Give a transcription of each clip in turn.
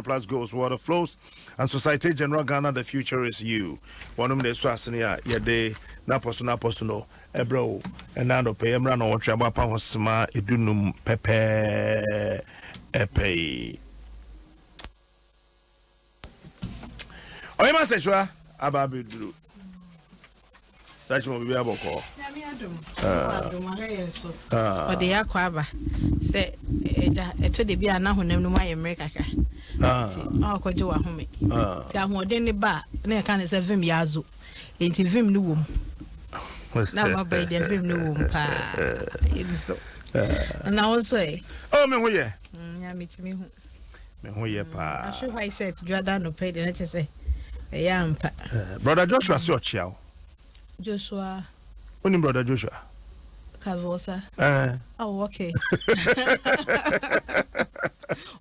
Plus goes water flows and Societe Generale Ghana the future is you. Wɔnom na ɛsɔ asene a yɛde n'apɔ so n'apɔ so no ɛbrɛ wo ɛna anɔpɛ yɛ mmra na wɔtwe abɔ apa ho sema edunum pɛpɛɛ ɛpɛ yi. Ɔyɛma sɛkyerɛ aba abɛduru. Sachi mo bibi abɔkɔ. Nyame adom. Ah. Adom ahwɛ yɛn so. Ah. Ɔde yɛ akɔ aba. Sɛ ɛgya ɛtɔ de bi a na honam no mu ayɛ mmerɛ kakra. Ah. Nti ɔkɔgye wahome. Ah. Nti ahoɔden ne ba a na yɛka ne sɛ vim yɛ azo. Nti vim no wom. Na ma ba yi deɛ vim no wom paa. Yɛdi so. Na wo nso ɛ? Oh me ho yɛ. Mm, nyame tumi hu. Me ho yɛ paa. Ahwe white shirt dwada anɔpa yi deɛ na kyerɛ sɛ ɛyɛ ampa. Eh, Brother Joshua sɛ ɔkyea wo. Joshua. Wonim Brother Joshua? Kazosa. Eh. Oh, okay.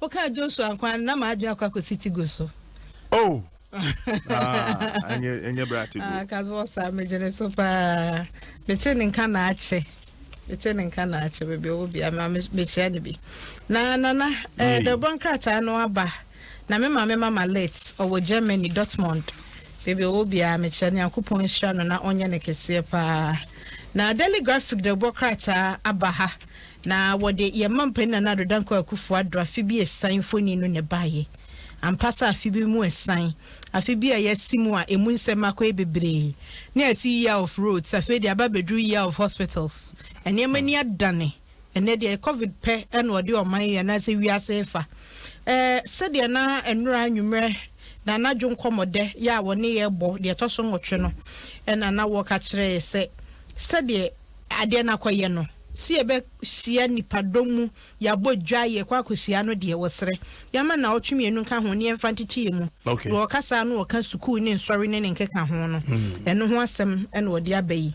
Woka Joshua nkwa na m'adwene akɔ akɔsi Tigo so. Oh. Ah, ɛnyɛ bra Tigo. Ah, Kazosa megyene so paa. Mete ne nka na akyɛ. Mete ne nka na akyɛ baabi ɔwɔ bia ma mekyia no bi. Na nana eh, dɛbɔ nkrataa no aba na me maame mama late ɔwɔ Germany Dortmund baabi ɔwɔ biara mekyia no Nyankopɔn nhyira no na ɔnyɛ no kɛseɛ paa. Na Daily Graphic dɛbɔ krataa aba ha na wɔde yɛn mampanin Nana Addo Dankwa Akufo Addo afe bi ɛsan mfoni no na ɛbaeɛ. Ampa sɛ afe bi mu ɛsan Afe bi a yɛasi mu a emu nsɛm akɔyɛ bebree ne yɛte year of roads, afei deɛ aba abɛduru year of hospitals. Nneɛma ani adane. Ɛnnɛ deɛ covid pɛ na ɔde ɔman yi anaasɛ wiase refa. Ɛɛ sɛdeɛ na nnora anwummerɛ na anadwo nkɔmmɔdɛ yɛ a wɔne yɛ bɔ deɛ ɛtɔ so nwɔtwe no ɛna na wɔka kyerɛ yɛ sɛ sɛdeɛ adeɛ no akɔyɛ no sɛ yɛbɛhyia nnipadɔm mu Yɛabɔ dwa, yɛkɔ akɔhyia no deɛ, wɔsrɛ. Yɛmma nnawɔtwe mmienu nka ho na yɛmfa ntete yɛn mu. Okay. Deɛ ɔka saa no ɔka sukuu ne nsɔre ne ne nkeka ho no, ɛno ho asɛm na ɔde aba yi.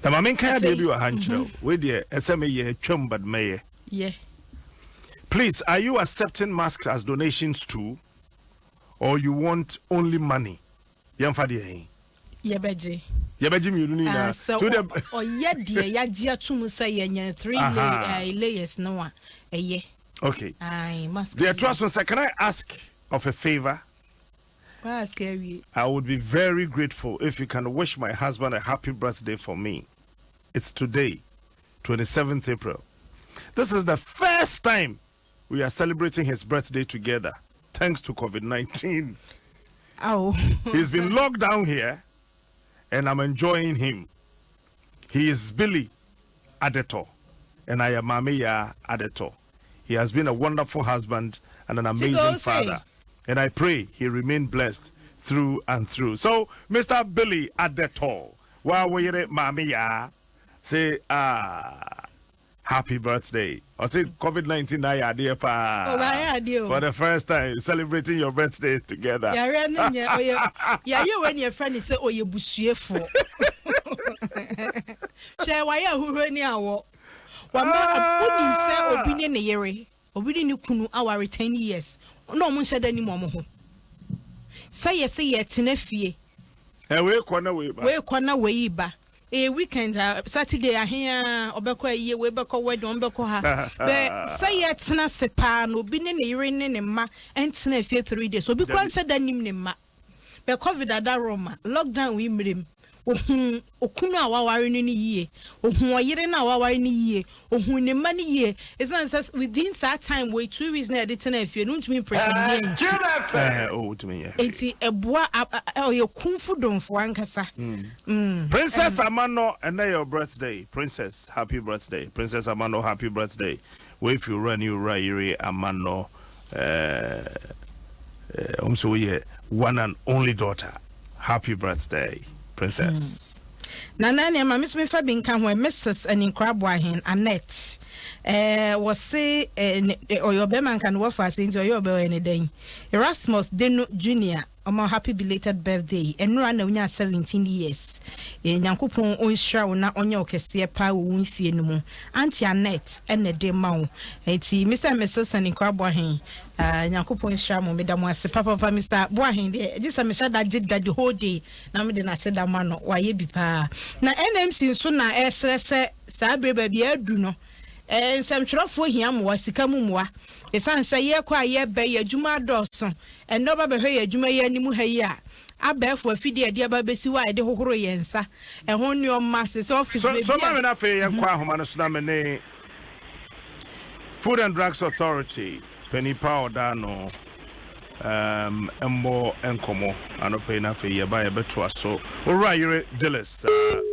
Na ma menka adeɛ Afei, bi wɔ ha nkyerɛ wo. Wei deɛ ɛsɛ meyɛ atwam but mɛyɛ. Yɛ. Please, are you accepting masks as donations too or you want only money? Yɛmfa deɛ he? Yɛbɛgye. Yɛbɛgye mmienu no nyinaa. Ah, sɛ So deɛ. ɔyɛ deɛ yɛagye ato mu sɛ yɛnyɛ three lay, eh, layers no a, ɛyɛ. Okay. Aye, mask. Deɛ ɛtoa so sɛ, can I ask of a favor? Ask awie. I would be very grateful if you can wish my husband a happy birthday for me. It's today, 27th April. This is the first time we are celebrating his birthday together, thanks to COVID 19. Oh. He's been locked down here, and I'm enjoying him. He is Billy Adeto, and I am Mamiya Adeto. He has been a wonderful husband and an amazing father. And I pray he remain blessed through and through. So, Mr. Billy Adeto, wa woyere Mamiya, say, ah, Happy birthday. Ɔse covid 19 na ayɛ adeɛ paa. Oh, wayɛ adeɛ o. For the first time celebrating your birthday together. Yareɛ no nyɛ ɔyɛ yareɛ wei ne yɛfrɛ ne sɛ ɔyɛ busuefoɔ. Hwɛ wayɛ ahuhuro ne awɔ. Wama wonim sɛ obi ne ne yere obi ne ne kunu aware 10 years na ɔmo nhyɛ da nim ɔmo ho. Sɛ yɛse yɛtena fie. Ɛ wei kɔ na wei ba. Wei kɔ na wei ba. Ɛyɛ weekend a Saturday ahe a ɔbɛkɔ ayie wei bɛkɔ wedding wɔn bɛkɔ ha bɛ sɛ yɛtena ase paa na obi ne ne yere ne ne mma ntena fie 3 days obi kura nhyɛ da nim ne mma bɛ covid ada Roma lockdown yi mmerɛ mu ohun okunu a waware no no yie ohun ɔyere no a waware no yie ohun ne mma no yie ɛsiane sɛ within saa time wei 2 weeks na yɛde tena fie no ntumi pretend yɛ nti Eh, oh, wotumi nyɛ hwee. Nti ɛboa ɔyɛ kumfo domfo ankasa. Princess Amano, ɛnɛ your birthday. Princess, happy birthday. Princess Amano, happy birthday. Wei fi owura ne owura yere Amano. Eh, eh, ɔm sɛ woyɛ one and only daughter. Happy birthday, Princess. Nana nneɛma me nso mefa bi nka ho ɛ Mrs. Aninkora Boahen Annette eh, wɔse eh, ɔyɛ ɔbɛrima nka no wɔfa ase nti ɔyɛ ɔbɛ ɔyɛ ne dɛn Erasmus Denu Junior ɔma happy belated birthday ɛnora na wonya 17 years eh, Nyankopɔn ɔnhyira wo na ɔnyɛ wo kɛseɛ paa wɔ wo mfie no mu Auntie Annette ɛna ɛde ma wo nti Mr. and Mrs. Aninkora Boahen uh, Nyankopɔn nhyira mo meda mo ase papapa Mr. Boahen deɛ gye sɛ mehyɛ da gye da the whole day na mede n'aseda ma no wayɛ bi paa na NMC nso na ɛsrɛ sɛ saa bere baabi a adu no nsɛmtwerɛfoɔ hia mmoa sika mu mmoa. Ɛsiane sɛ yɛkɔ a yɛbɛ yɛ adwuma adɔɔso, ɛnɛ ɔba bɛhwɛ yɛ adwuma yi anim ha yi a, abɛɛfo afidie a yɛde aba bɛsi hɔ a yɛde hohoro yɛn nsa ɛho nneɛma sɛ office So baabi so a maame na afei yɛn kɔ ahoma no so na me ne Food and Drugs Authority panipa a ɔda no mbɔ nkɔmmɔ anɔpɛ yi. Na afei yɛba yɛbɛtoa so. Owura yere Dillis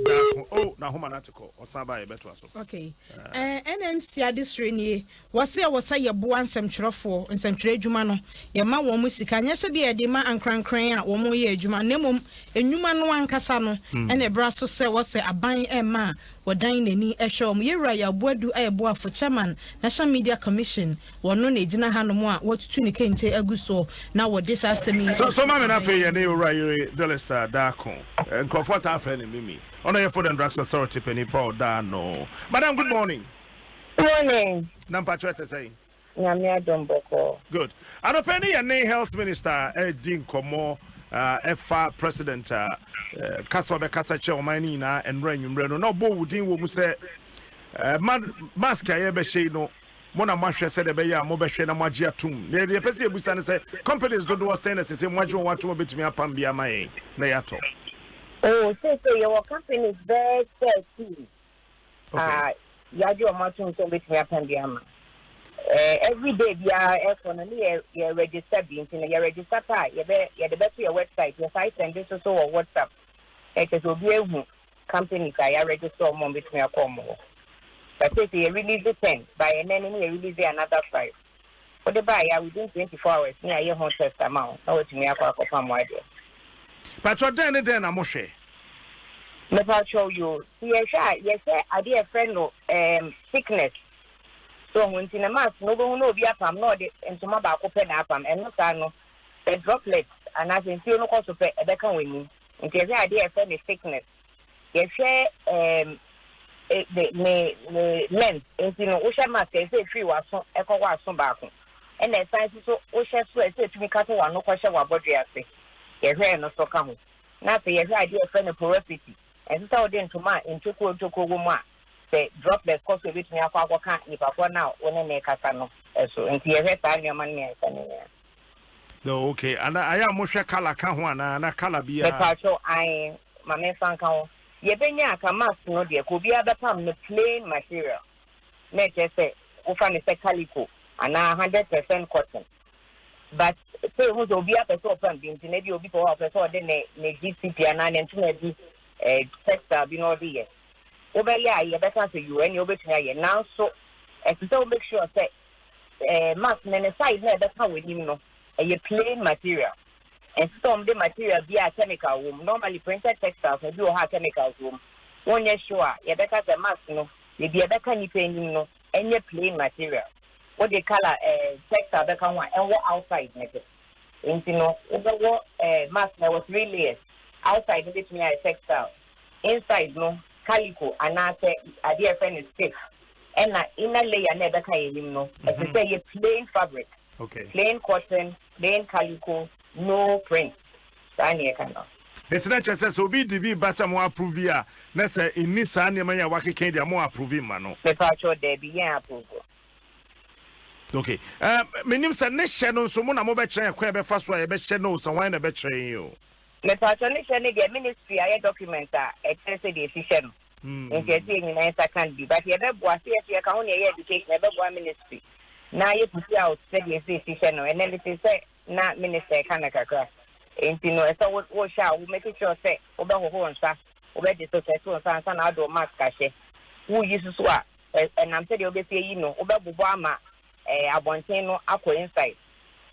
Daako oh, na ahoma no ate kɔ, ɔsan ba yɛbɛtoa so. Okay. NMC adesrɛ nie, wɔsɛ ɛwɔ sɛ yɛboa nsɛmtwerɛfoɔ, nsɛmtwerɛ adwuma no, yɛma wɔn mu sika. Nyɛ sɛ bi yɛde ma ankorankran a wɔn yɛ adwuma, na mmom nnwuma no ankasa no ɛna ɛbra so sɛ wɔsɛ aban ɛma a wɔdan n'ani ɛhwɛ wɔn. Yɛwura yɛ Aboadu Ayɛboafo, chairman, National Media Commission, wɔno na egyina hanom a wɔtutu ne kente agu soɔ na wɔde saa asɛm yi. So maame na afei yɛne owura yere Dillis Daako, nkurɔfoɔ taa frɛ no Mimi, ɔno yɛ Food and Drugs Authority panipa ɔda no. Madam, good morning. Morning. Na mpatwerɛ te sɛn? Nyame adom, bɔkɔɔ. Good. Anɔpɛ ne yɛne health minister ɛdi nkɔmmɔ ɛfa president a kasa ɔbɛkasa kyerɛ ɔman no nyinaa nnora anwummerɛ no, na ɔbɔ wo din wɔ mu sɛ mask a yɛbɛhyɛ yi no, mo na moahwɛ sɛdeɛ ɛbɛyɛ a mobɛhwɛ na moagye atom. Na yɛde yɛpɛ sɛ yɛbusa no sɛ companies dodoɔ sɛn na sɛ moagye wɔn atom a bɛtumi apam bi ama yɛn na yɛatɔ? Oh, seesei yɛwɔ companies bɛyɛ 13 a yɛagye wɔn atom sɛ wɔbɛtumi apam bi ama. Every day biara ɛkɔ no ne yɛ register bi, nti no yɛ register pa a, yɛde bɛto yɛ website, yɛsan send so so wɔ WhatsApp. Ɛkyɛ sɛ obi ehu companies a yɛ register wɔn a wɔbɛtumi akɔ wɔn hɔ. But seesei yɛ release 10, by ɛnɛ no ne yɛ release another five. Wode baa yɛ a, within 24 hours ne yɛayɛ ho test ama wo na watumi akɔ akɔpam adeɛ. Patwɔ, dɛn ne dɛn na mohwɛ? Mepatwɔ yo, si yɛhwɛ a, yɛhwɛ adeɛ yɛfrɛ no thickness so ho. Nti na mask no, wobɛhu na obi apam na ɔde ntoma baako pɛ na apam. Ɛno saa no, sɛ droplet anaasɛ nsuo no kɔ so pɛ, ɛbɛka w'anim. Nti yɛhwɛ adeɛ yɛfrɛ no thickness, yɛhwɛ ne length. Nti no wohyɛ mask a, ɛsɛ efiri w'aso ɛkɔ w'aso baako, ɛna ɛsan nso so wohyɛ so a, ɛsɛ etumi kata w'ano kɔhyɛ w'abɔdwe ase. Yɛhwɛ no so ka ho. Na afei yɛhwɛ adeɛ yɛfrɛ no porosity. Ɛnsɛ sɛ wode ntoma a ntokuro ntokuro wɔ mu a sɛ droplet kɔ so, ebetumi akɔ akɔka nipa korɔ no a wo ne ne kasa no ɛso. Nti yɛhwɛ saa nneɛma no mmiɛnsa no nyinaa. No, okay. Ana ayɛ a mohwɛ colour ka ho anaa na colour biara? Mepatwɔ ae, ma memfa nka ho. Yɛbɛnya aka mask no deɛ, ka obiara bɛpam no plain material, na ɛkyerɛ sɛ wofa no sɛ calico anaa 100% cotton. But sɛ ehu sɛ obiara pɛ sɛ ɔpam bi, nti na ebi obi pɛ hɔ a ɔpɛ sɛ ɔde ne GCP anaa ne ntoma bi, textile bi na ɔde yɛ, wobɛyɛ a, yɛbɛka sɛ yo, ɛnea wobɛtumi ayɛ, nanso ɛsɛ sɛ wo make sure sɛ mask no ne size na ɛbɛka w'anim no ɛyɛ plain material. Ɛnsɛ sɛ wɔde material bi a chemical wɔ mu. Normally printed textiles na bi wɔ hɔ a chemicals wɔ mu. Wonyɛ sure a, yɛbɛka sɛ mask no, ebi ɛbɛka nipa anim no, ɛnyɛ plain material. Wode colour textile bɛka ho a, ɛnwɔ outside ne pɛ. Nti no wobɛwɔ mask na ɛwɔ three layers. Outside no bɛtumi ayɛ textile, inside no calico anaasɛ adeɛ a yɛfrɛ no stiff, ɛna inner layer na ɛbɛka yɛn anim no, ɛsɛ sɛ ɛyɛ plain fabric, plain cotton, plain calico, no print. Saa ne yɛka no. Nti na kyerɛ sɛ obi de bi ba sɛ mo approve bi a, na sɛ nni saa nneɛma yi a wakeka yi deɛ, mo approve ma no? Mepatwɔ, daabi, yɛn approve. Okay, menim sɛ ne hyɛ no nso, mo na mobɛkyerɛ yɛn kwan a yɛbɛfa so a yɛbɛhyɛ no o, sɛ hwan na ɛbɛkyerɛ yɛn o? Mepatwɔ, ne hyɛ no deɛ, ministry ayɛ document a ɛkyerɛ sɛ deɛ esi hyɛ no. Nti ɛsɛ yɛn nyinaa nsa ka bi, but yɛbɛboa sɛ yɛso yɛka ho ne yɛyɛ education, yɛbɛboa ministry na yɛ put out sɛdeɛ ɛsɛ esi hyɛ no. Ɛnɛ mete sɛ na minister ɛka no kakra. Nti no ɛsɛ wo wohyɛ a, wo make sure sɛ wobɛhohoro nsa, wobɛ disinfect wo nsa ansa na wode wo mask ahyɛ. Woyi soso a, ɛnam sɛdeɛ wobɛsi ayi no, wobɛbobɔ ama abɔnten no akɔ inside.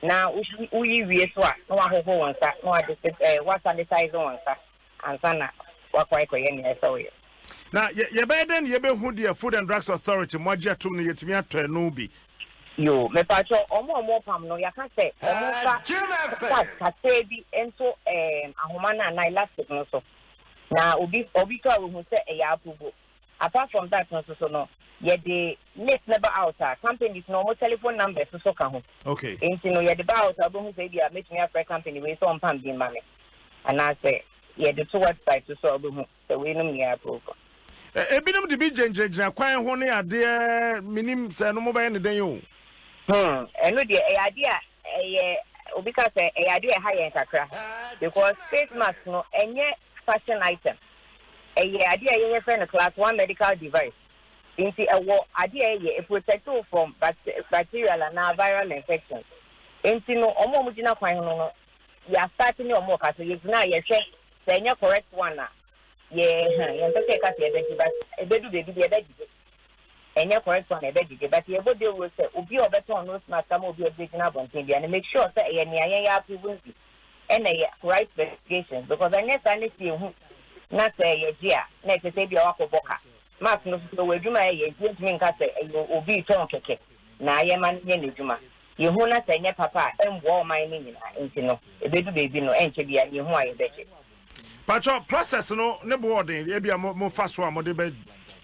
Na woyi wie so a, na wahohoro wo nsa na wade wasanitize wo nsa ansa na wakɔ akɔyɛ nea ɛsɛ woyɛ. Na yɛbɛyɛ dɛn ne yɛbɛhu deɛ Food and Drugs Authority mo agye atom no, yɛtumi atɔ ɛno bi? Yo, mepatwɔ, ɔmo a ɔmo pam no, yɛaka sɛ ɔmo fa starch kakraa bi nto ahoma no anaa elastic no so na obi tɔ a, ohu sɛ ɛyɛ approve. Apart from that nso so no, yɛde list ne ba out a, companies no ɔmo telephone numbers nso ka ho. Nti no yɛde ba out a, wobɛhu sɛ ebi a mɛtumi afrɛ company wei sɛ ɔmpam bi mma me, anaasɛ yɛde to website so a, wobɛhu sɛ weinom ne yɛ approve. Ebinom de bi gyinagyinagyina kwan ho ne adeɛ, menim sɛ no mobɛyɛ ne dɛn o. Hmm, ɛno deɛ ɛyɛ adeɛ a ɛyɛ obi ka sɛ ɛyɛ adeɛ a ɛha yɛn kakra because face mask no ɛnyɛ fashion item. Ɛyɛ adeɛ a yɛyɛ frɛ no class one medical device. Nti ɛwɔ adeɛ a ɛyɛ ɛprotect wo from bacterial anaa viral infections. Nti no ɔmo a ɔmo gyina kwan ho no, yɛastart ne ɔmo ɔka so yɛgyina a yɛhwɛ sɛ ɛnyɛ correct one a yɛ yɛmpɛ sɛ yɛka sɛ yɛbɛgye, but ɛbɛdu baabi deɛ yɛbɛgyegye. Ɛnyɛ correct one a yɛbɛgyegye, but yɛbɔ dawuro sɛ obi a ɔbɛtɔn nose mask ama obi a ɔde bɛgyina abɔnten bia no, make sure sɛ ɛyɛ nea yɛn yɛ approve no bi ɛna ɛyɛ right specifications, because ɛnyɛ saa ne si ehu na sɛ yɛgye a na ɛkyɛ sɛ ebi a wakɔbɔ ka. Mask no nso wɔ adwuma a ɛyɛ, nti yɛntumi nka sɛ ɛyɛ obi tɔn kɛkɛ na yɛma no nyɛ n'adwuma. Yɛhu na sɛ ɛnyɛ papa a, ɛmboa ɔman no nyinaa, nti no ebedu baabi no ɛnkyɛ bia yɛhu a yɛbɛgye. Patro, process no ne boɔ ɔden ebi a mo fa so a mo de bɛ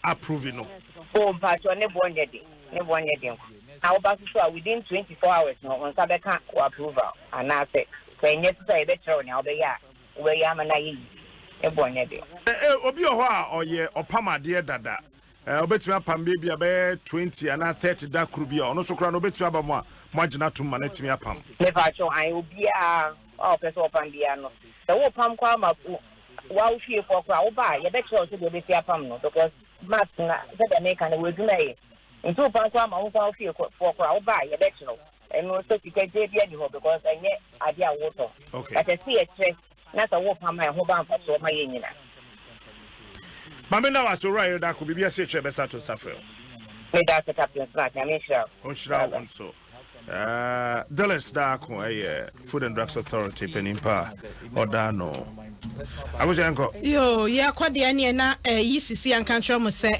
approve no? O mpatro, ne boɔ nyɛ den, ne boɔ nyɛ den. Na woba so so a, within 24 hours no wo nsa bɛka wɔ approval, anaasɛ sɛ ɛnyɛ so sɛ yɛbɛkyerɛ wo nea wobɛyɛ a wobɛyɛ ama no ayɛ yi. Ne boɔ nyɛ den. Ɛ obi wɔ hɔ a ɔyɛ ɔpam adeɛ dada, ɛ ɔbɛtumi apam bi a bɛyɛ 20 anaa 30 da koro bi a ɔno nso koraa no ɔbɛtumi aba mu a mo agyina tom ma no atumi apam? Mepatro, ayɛ obiara a ɔpɛ sɛ ɔpam biara no, sɛ wopam kɔ ama wa wo fiefoɔ koraa, woba a yɛbɛkyerɛ wo sɛdeɛ wobɛsi apam no, because mask na sɛdeɛ meka no wɔ adwuma yɛ, nti wopam kɔ ama wo nko wo fiefoɔ koraa, woba a yɛbɛkyerɛ wo. Ɛno sɛ sika gye bi ani hɔ because ɛnyɛ adeɛ a wotɔ, but ɛsi yɛkyerɛ na sɛ wopam a ɛho ba mfasoɔ ma yɛ nyinaa. Maame na wase owura yere dako biribi ase kyerɛ bɛsa to nsa frɛ wo. Meda ase, Captain Smart. Nyame nhyira wo. Ɔnhyira wo nso. Delis Daako ɛyɛ Food and Drugs Authority panin pa a ɔda no abusua nkɔ. Yo, yɛkɔ deɛ neɛ na ɛyi sisi anka nkyerɛ mo sɛ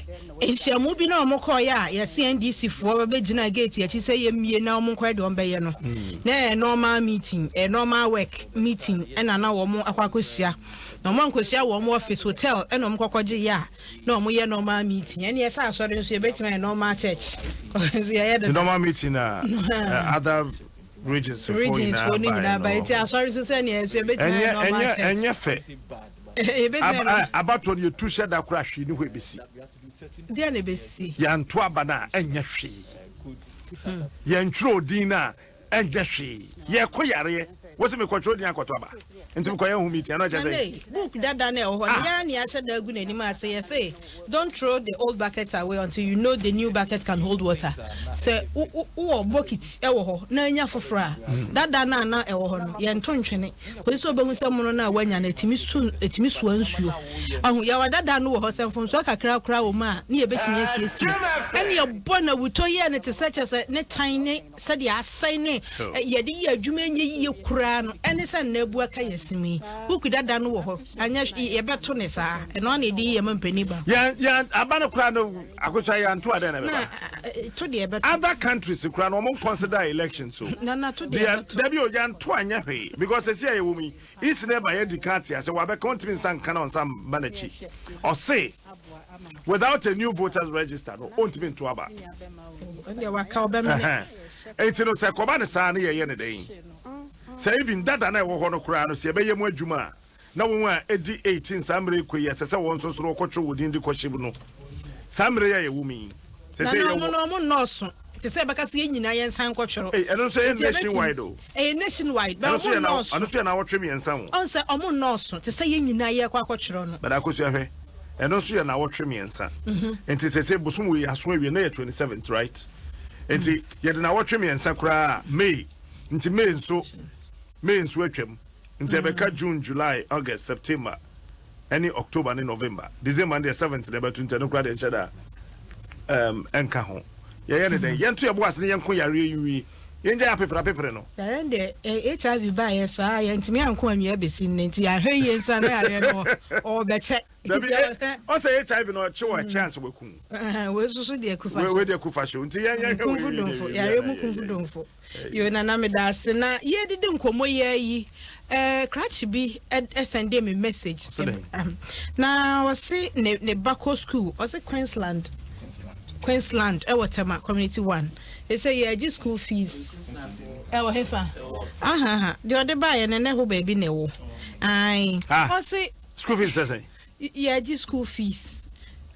nhyiamu bi na ɔmo kɔɔyɛ a yɛse NDC foɔ bɛgyina gate akyi sɛ yɛmmie na ɔmo nkɔyɛ deɛ ɔmo bɛyɛ no, na ɛyɛ normal meeting, ɛyɛ normal work meeting, ɛna na wɔn akɔ akɔhyia na ɔmo ankɔhyia wɔ ɔmo office, hotel ɛna ɔmo kɔkɔ gye yɛ a na ɔmo yɛ normal meeting. Ɛne ɛsɛ asɔre nso yɛbɛtumi ayɛ normal church nso yɛyɛ The normal meeting na other regions foɔ regions foɔ no nyinaa ba, nti asɔre nso sɛ nea ɛso yɛbɛtumi ayɛ normal church. Ɛnyɛ fɛ. Yɛbɛtumi ayɛ abatoɔ no yɛtu hyɛ da kora, hwee ne hɔ ɛbɛsi. Deɛ na ɛbɛsi? Yɛnto aba no a ɛnyɛ hwee, yɛntwerɛ odin no a ɛnyɛ hwee. Yɛkɔ yareɛ wo sɛ mekɔtwerɛ odin akɔto aba, nti mekɔyɛ ho meeting ɛno ɛkyɛ sɛ Nane, book dada na ɛwɔ hɔ no, yɛa ne ahyɛ da agu n'anim ase. Yɛse don't throw the old bucket away until you know the new bucket can hold water. Sɛ wowɔ bucket ɛwɔ hɔ na anya foforɔ a, dada no a na ɛwɔ hɔ no yɛnto ntwene kɔsi sɛ wobɛhu sɛ mono no a woanya no ɛtumi so, ɛtumi soa nsuo. Ahu yɛwɔ dada no wɔ hɔ sɛ mfomsoɔ kakra koraa wɔ mu a ne yɛbɛtumi asiesie. Ɛne yɛbɔ no awutɔ yɛɛ no te sɛ kyɛ sɛ ne tan ne sɛdeɛ asɛe ne yɛde yɛ adwuma nyɛ yie koraa no, ɛne sɛ nna abu aka yɛ sim yi. Book dada no wɔ hɔ, anyɛ yɛbɛto ne saa, ɛno ana yɛde yi yɛ ma mpanin ba. Yɛn aba no koraa no, Akosua, yɛnto adɛn na na ɛbɛba? To deɛ ɛbɛto. Other countries koraa no, wɔn consider election so. Na to deɛ ɛbɛto. Dabi o, yɛnto anyɛ hwee because esi a yɛwɔ mu yi, isi na ɛba yɛdi kan te ase wabɛka ɔntumi nsa nka na ɔnsa mba n'akyi. Ɔse without a new voters register no, ɔntumi nto aba. Ɛdeɛ waka ɔbɛmene. Eti no sɛ kɔba ne saa no, yɛyɛ ne dɛn? Sɛ even dada na ɛwɔ hɔ no koraa no, sɛ yɛbɛyɛ mu adwuma a na wɔn a ɛdi 18 saa mmerɛ yi kɔ yi, ɛsɛ sɛ wɔn nso soro wɔkɔtwerɛ wɔn din de kɔhyɛ mu no saa mmerɛ yi a yɛwɔ mu yi. Sɛ na sɛ na ɔmo yɛwɔ no ɔmo nnɔɔso te sɛ ɛbɛka sɛ yɛn nyinaa yɛnsan nkɔtwerɛ. Ei, ɛno nso ɛyɛ Nti yɛbɛtumi- nationwide o. Ɛyɛ nationwide ɛno bɛ nso ɔmo yɛ na nnɔɔso. Ɛno nso yɛ nawɔtwe 3 o. Ɔn sɛ ɔmo nnɔɔso te sɛ yɛn nyinaa yɛkɔ akɔtwerɛ no. Bɛda Akosua, hwɛ, ɛno nso yɛ nawɔtwe 3, nti sɛ bosom wei aso awie na yɛ 27th, right? Nti yɛde nawɔtwe 3 koraa May, nti May nso atwam, nti ɛbɛka June, July, August, September ɛne October ne November, December no deɛ 7th na ɛbɛto, nti ɛno koraa deɛ nhyɛ da ɛnka ho. Yɛyɛ ne dɛn? Yɛnto yɛbo ase ne yɛnko yareɛ yi nwie, yɛngya yɛ apepere apepere no. Yare deɛ HIV baayɛ saa yɛntumi anko anwia bɛsi nnɛ, nti yɛahwɛ yie nso a na yareɛ no ɔbɛkyɛ. Dabi, ɔsɛ HIV no ɔkye wɔ ɛkyɛ ansa wakum. Wei nso so deɛ kufa wei deɛ kufa hyew, nti yɛn yɛhwɛ kumfu domfo, yare mu kumfu domfo. Yo, Nana, meda ase na yɛdidi nkɔmmɔ yi ayi krakye bi ɛsend me message. Ɔse dɛn? Na ɔse ne ba kɔ school, ɔse Queensland ɛwɔ Tema Community One, ɛsɛ yɛagye school fees ɛwɔ hefa ahaha deɛ ɔde baayɛ no nɛ hɔ baabi na ɛwɔ ae. Ah. Ɔse school fees sɛ sɛn? Yɛagye school fees,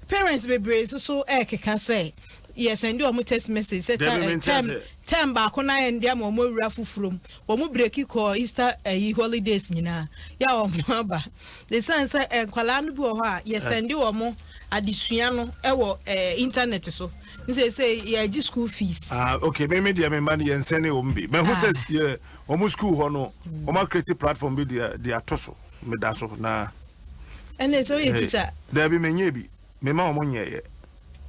parents bebree nso so ɛrekeka sɛ Yɛ sɛnde wɔn text message sɛ Dabi, eh, mente term ase. term baako na ayɛ nde ama wɔn awura foforɔ mu. Wɔn breki kɔɔ Easter ɛyi holidays nyinaa. Yɛ a wɔn aba. Esiane sɛ eh, nkwadaa no bi wɔ hɔ a yɛ sɛnde wɔn adesua no ɛwɔ eh, internet so. N sɛ sɛ yɛgye school fees. Ah, okay, me me deɛ me mma no yɛn nsɛn ne wɔn bi. Mahu sɛ Ah. yɛ wɔn school hɔ no, wɔn akreti platform bi de de ato so. Meda so na. Ɛnna sɛ woyɛ Hey, teacher. Dabi, menyɛ bi. Me ma wɔn nyɛɛyɛ.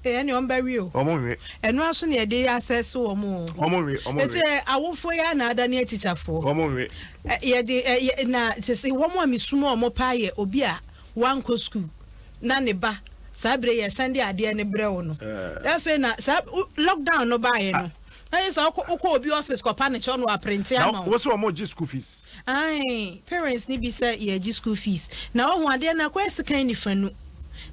Ee, ɛnna wɔn bɛwe o. Wɔn nwe. Ɛno aso na yɛde yɛ asɛse wɔn o. Wɔn nwe, wɔn nwe. Eti awofoɔ yi ana ada ne atikyafoɔ. Wɔn nwe. Yɛde ɛ yɛ na sese wɔn a mesum wɔn paa yɛ obi a wankɔ sukuu na ne ba saa bere yɛ sɛnde adeɛ no brɛ wo no. Afei na saa lockdown no baeɛ no. Na yɛ sɛ wokɔ wokɔ obi office kɔpa ne kyɛw na waprinte ama Na wo. wo sɛ wɔn gye school fees. Ae, parents no bi sɛ yɛgye school fees. Na wahu adeɛ no akɔyɛ sekan nifa nu.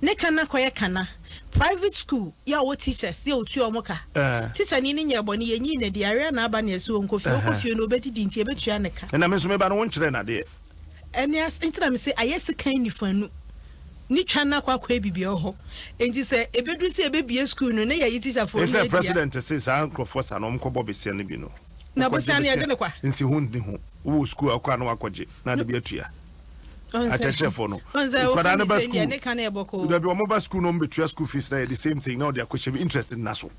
Ne ka no akɔyɛ kana. Private school yɛ a ɔwɔ teachers yɛ a ɔtua wɔn ka. Teacher ni no nyɛɛ bɔne, yɛnyii no adi, yareɛ na aba na yɛse ɔnkɔ fie. Ɔkɔ fie no ɔbɛdidi nti yɛbɛtua ne ka. Ɛna me nso me ba no wonkyerɛɛ no adeɛ. Ɛne as nti na mese ayɛ sekan nifa nu. Ne twa no akɔ akɔyɛ biribi wɔ hɔ. Nti sɛ ɛbɛduru sɛ yɛbɛbue school no na yɛayi teacher foɔ Nti no sɛ adia. president se saa nkurɔfoɔ saa no wɔnkɔbɔ besia no bi no. Na Wokɔgye bosea no besia yɛgye no kwa? nsi ho nni ho. Wowɔ sukuu a wokɔ a na woakɔgye na ade bi atua. Akyerɛkyerɛfoɔ no. Nkwadaa no ba sukuu. Dabi wɔn ba sukuu na wɔn bɛtua school fees na yɛ the same thing na wɔde akɔhyɛ mu interest nna so.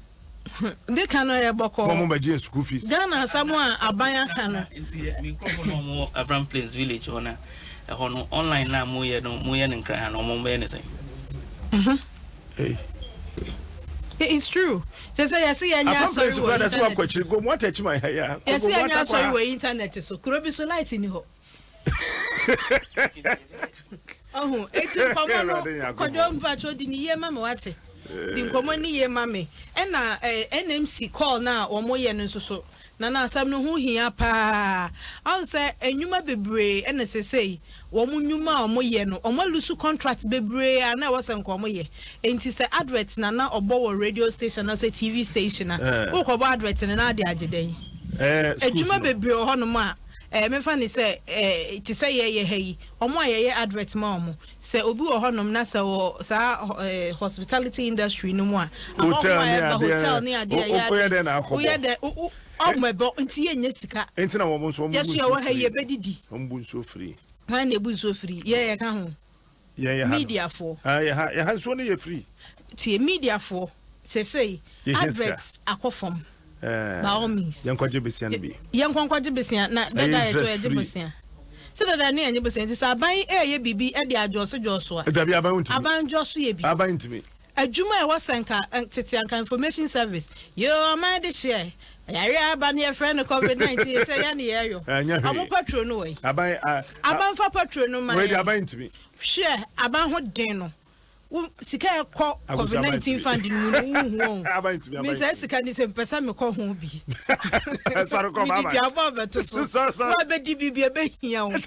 De ka no yɛ bɔkɔɔ. Na wɔn bɛgye yɛn school fees. Ghana asɛm a aban aka no. Nti me nkurɔfoɔ no wɔn wɔ Abram Plains village hɔ na ɛhɔ no online na moyɛ no moyɛ no nkran ha no wɔn bɛyɛ ne sɛn? Hey. It's true. Sɛ sɛ yɛse yɛnyɛ asɔre wɔ internet. Yɛse yɛnyɛ asɔre wɔ internet so. Kuro bi so light ni hɔ. Ɔho eti nkɔmɔ no kɔdwo mpatsɔ di ne yie ma me wate. Di nkɔmɔ ne yie ma me. Ɛna eh, NMC call na wɔn yɛ no nso so. Na na asɛm no ho hia paa. Ahu sɛ nnwuma bebree ɛna sesei wɔn nnwuma a wɔyɛ no, wɔn alusu contract bebree a na ɛwɔ sɛ nka wɔyɛ. Enti sɛ advert na na ɔbɔ wɔ radio station anaasɛ TV station a, wokɔbɔ advert no na ade agye dɛn? Adwuma bebree wɔ hɔnom a, eh, memfa ne sɛ eh, te sɛ yɛyɛ ha yi, wɔn a yɛyɛ advert ma wɔn, sɛ obi wɔ hɔnom na sɛ wɔ saa eh, hospitality industry no mu a, ahɔho a ɛba hotel ne adeɛ a yɛ advert, woyɛ dɛn, ɔmo ɛbɔ nti yɛnyɛ sika. Nti na wɔn nso wɔn bu Yɛso nsuo yɛwɔ ha yi firi. yɛbɛdidi. Wɔn bu nsuo firi. Hwan na ebu nsuo firi? Yɛ yɛka ho. Yɛn yɛ ha no. Mediafoɔ. Ah, yɛ ha yɛ ha nsuo no yɛ firi. Tie mediafoɔ sesei Yɛhia sika. advert akɔ fam Ɛɛ, by all means. Yɛn kɔgye besia no bi. Yɛn nkɔ nkɔgye besia na Ɛyɛ dada yɛto interest yɛgye free. besia. Sɛ dada ne yɛnye besia nti sɛ aban ɛɛyɛ biribi ɛde adwɔso dwɔso a. Dabi aban ntumi. Aban dwɔso yɛ bi. Aban ntumi. Adwuma a ɛwɔ sɛ nka tete anka information service yoo ɔman de hyeɛ yareɛ aba no yɛfrɛ no covid 19 sɛ yɛ ne yɛyɔ Ɛnyɛ hwee. ɔmo patro no wɔ yi Aban a. aban fa patro no ma Wei de yɛn aban ntumi. hwɛ aban ho den no wo sika ɛkɔ Agusu covid aban 19 ntumi. fund no mu no wohu o Aban ntumi, aban me sɛ ntumi. sika ni sɛ mpɛ sɛ mekɔ ho bi Sɔre kɔ mede bye bye. duabɔ abɛto so Sɔre sɔre. woabɛdi biribi ɛbɛhia wo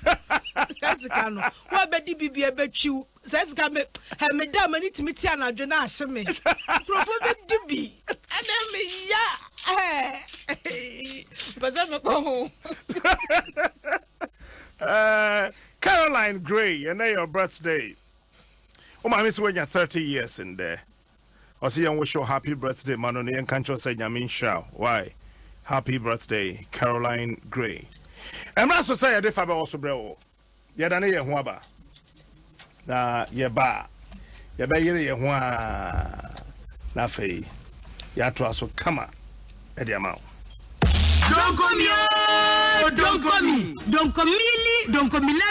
saa sika no woabɛdi biribi ɛbɛtwiw Saa sika me hɛ me da m'ani tumi te anadwo na ahye me. Nkurɔfoɔ bi di bi ɛna me ya hɛ mpɛ sɛ mekɔ ho. Caroline Gray, ɛnɛ your birthday. Wo maame sɛ woanya 30 years ndɛ. Ɔse yɛn wish wo happy birthday ma no na yɛnka nkyerɛ wo sɛ Nyame nhyira wo. Why? Happy birthday Caroline Gray. Ɛmmra so sɛ yɛde fa bɛwɔ so brɛ wo. Yɛdane yɛn ho aba, na yɛba a, yɛbɛyere yɛn ho ara, na afei yɛatoa so kama de ama wo. Donkomi oo, donkomi. Donkomili, donkomila.